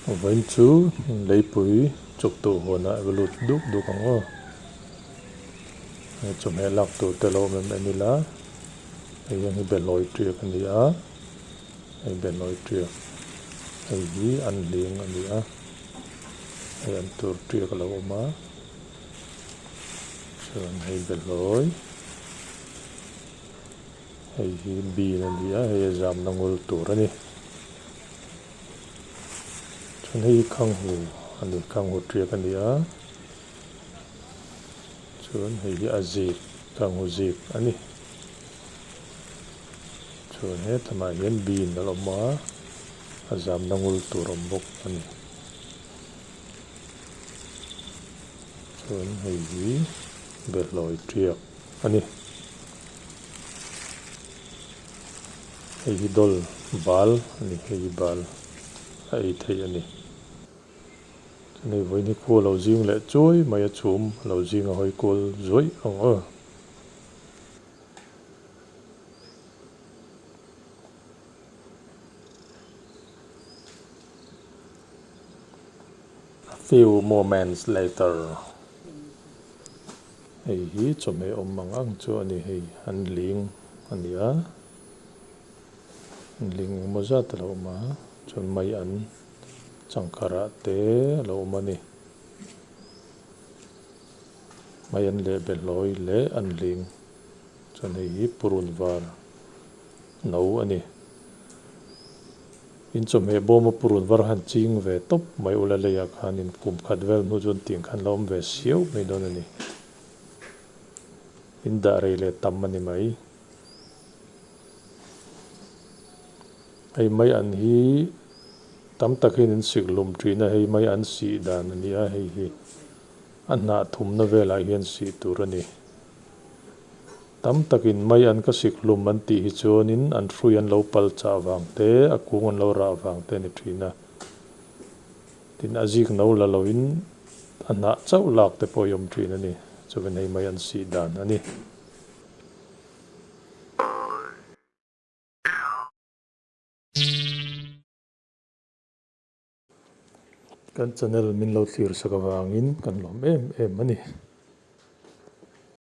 Vawiin chu leipui chuk tuh huanah va lut duk duk ang aw. Hei chawhmeh lak tur te lo awm em en ila hei hian hi behlawi tiak a ni a hei behlawi tiak hei hi an hling a ni a hei an tur tiak a lo awm a chuan hei behlawi. Hei hi bean a ni a, hei a zamna ngul tur a ni. Chuan hei hi khanghu a ni, khanghu tiak a ni a. Chuan hei hi a zik, khanghu zik a ni. Chuan hetlaiah hian bean a awm a, a zamna ngul tur a awm bawk a ni. Chuan hei hi behlawi tiak a ni. Hei hi dawl bal a ni, hei hi bal a ei theih a ni. Chuan hei vawiin hi khu a lo zing leh chuai mai a chhum a lo zing a hawi kual zuaih ang aw. A few moments later. Hei hi chawhmeh awm ang ang chu a ni hei an ling a ni a an ling engemaw zat a lo awm a chuan mai an changkha rah te a lo awm a ni mai an leh behlawi leh an ling chuan hei hi purun var no a ni. In chawhmeh bawma purun var han ching ve tawp mai ula leiah khan in kum khat vel hnu chuan tiang khan la awm ve siau mai dawn a ni. In dah rei leh tam a ni mai. Hei mai an hi tam takin in sik hlum thin a, hei mai an sih dan a ni a, hei hi a hnah thumna velah hian sih tur a ni. Tam takin mai an ka sik hlum an tih hi chuanin an hrui an lo pal chah vang te, a kung an lo rah vang te a ni thin a. Tin, a zik no la loin a hnah chauh lak te pawh hi awm thin a ni. Chuvin hei mai an sih dan a ni. Kan channel min lo thlir sak avangin kan lawm em em a ni.